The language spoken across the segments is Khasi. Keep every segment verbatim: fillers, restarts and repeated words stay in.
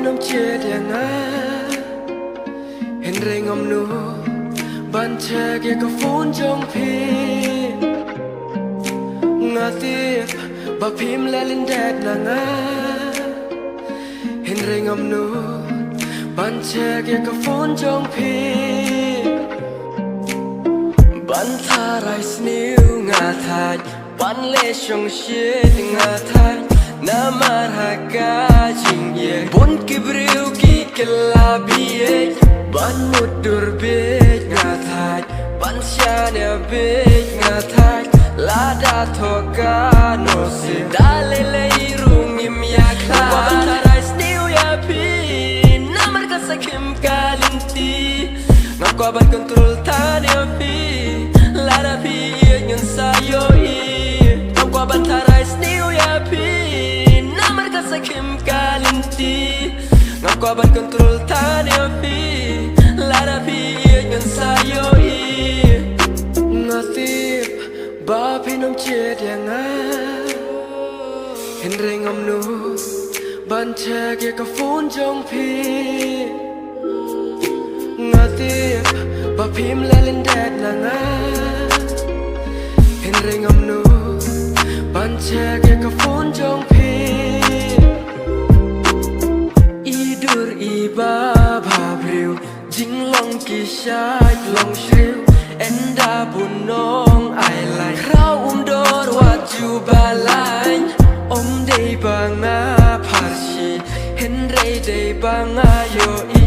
Ym jied ïa nga, hynrei ngam nud ban check ïa ka phone jong phi. Nga tip ba phim leh lyndet na nga, hynrei ngam nud ban check ïa ka phone jong phi. Ban tharai sniew nga thait, ban leh shongshit nga thait. Namar ha ka jingïeit bun ki briew ki kylla bieit. Ban mutdur bieit nga thait, ban shaniah bieit nga thait. Lada thoh ka nusip, da lei lei ruh ngim ïakhlad. Ban tharai sniew ïa phi, namar ka sa khim ka lynti. Ngam kwah ban control than ïa phi, lada phi ïeit ngan sa ïohi. Ngam kwah ban tharai sniew ïa phi, namar ka sa khim ka lynti. Ngam kwah ban control than ïa phi, lada phi ïeit ngan sa ïohi. Nga tip ba phin ym jied ïa nga, hynrei ngam nud ban check ïa ka phone jong phi. Nga tip ba phim leh lyndet na nga, hynrei ngam nud ban check ïa ka phone jong phi. I dur i bha bha briew, jinglong ki shait long shriew. Ynda bun ong ai lai, khraw um dor wat ju ba lain. Ym dei ba nga pharshi, hynrei dei ba nga ïohi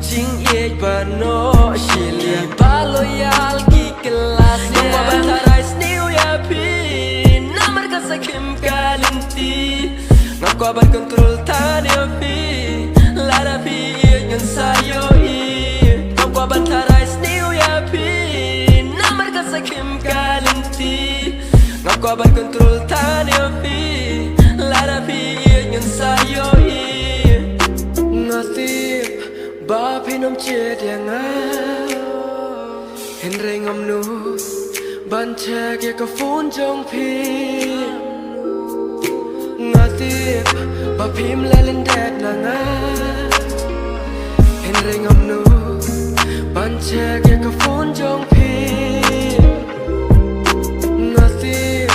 jingïeit ba noh shiliang. Ba loyal ki kylla sniew. Ngam kwah ban tharai sniew ïa phi, namar ka sa khim ka lynti. Ngam kwah ban control than ïa phi, lada phi ïeit ngan sa ïohi. Ngam kwah ban tharai sniew ïa phi, namar ka sa khim ka lynti. Ngam kwah ban control than ïa phi, lada phi ïeit ngan sa ïohi. Nga tip ba phin ym jied ïa nga, hynrei ngam nud ban check ïa ka phone jong phi. Nga tip ba phim leh lyndet na nga, hynrei ngam nud ban check ïa ka phone jong phi. Nga tip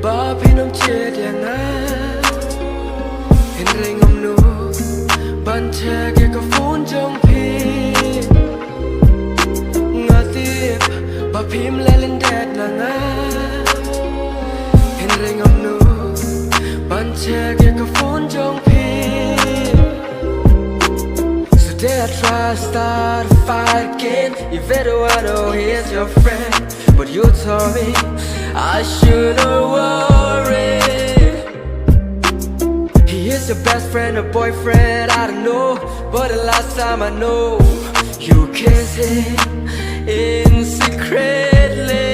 ba phin ym jied ïa nga, hynrei ngam nud ban check ïa ka phone jong phi. Nga tip ba phim leh lyndet na nga, hynrei ngam nud ban check ïa ka phone jong phi. So did I try to start a fight again? You better wanna know he's your friend, but you told me I shouldn't worry. He is your best friend or boyfriend, I don't know. But the last time I know, you kissed him in secretly.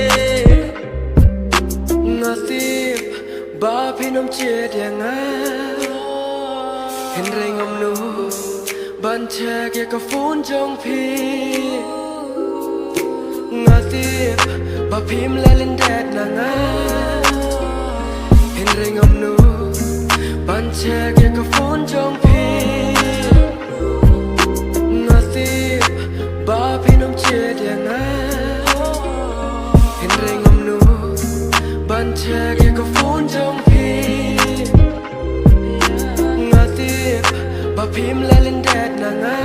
Nga tip ba phin ym jied ïa nga, hynrei ngam nud ban check ïa ka phone jong phi. Nga tip ba phim leh lyndet na nga, hynrei ngam nud ban check ïa ka phone jong phi. Nga tip ba phin ym jied ïa nga, hynrei ngam nud ban check ïa ka phone jong phi. Nga tip ba phim leh lyndet na nga,